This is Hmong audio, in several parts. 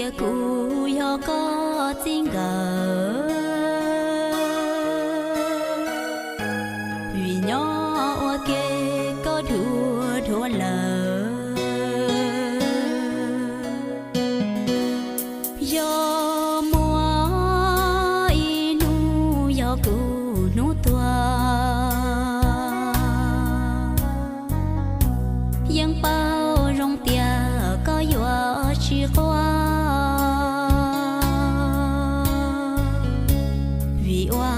Kuv yog koj txij nkawm, vim nyob ua ke koj dhuav dhuav lawm. Yog muaj ib hnub yog kuv hnub tuag, yeej paub zoo tias koj yuav tsis quaj, vim ua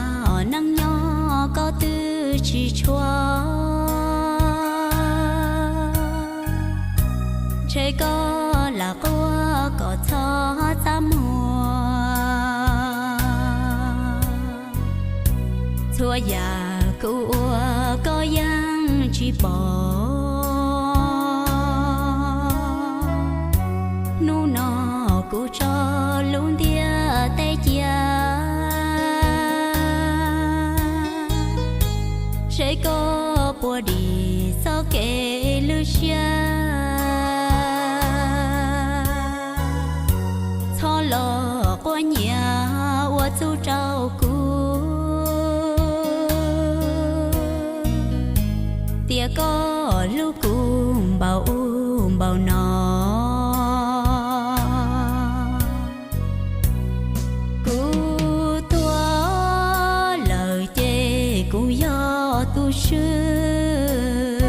neej nyob koj twb tsis tshua. Ntshe koj lam quaj kom txhob txaj muag, txhua yam kuv ua koj yeej tsis pom. Hnub no kuv tso lub ntiaj teb cia, seb koj puas dim txoj kev lwj siab. Txhob los quaj nyiav ua txuj rau kuv, tias koj hlub kuv npaum ub npaum no. Kuv tuag lawm ces kuv yog tus swb,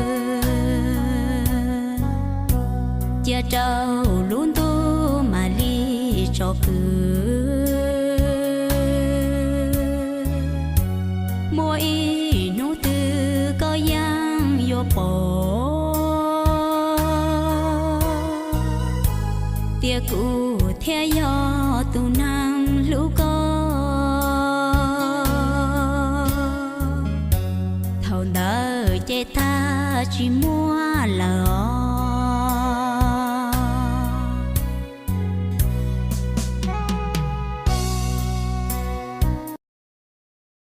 cia rau lub ntuj mam li tsom kwm. Muaj ib hnub twg koj yeej yuav pom tias kuv thiaj yog tus neeg hlub koj. Thaum ntawd ces tag tsis muaj lawm os.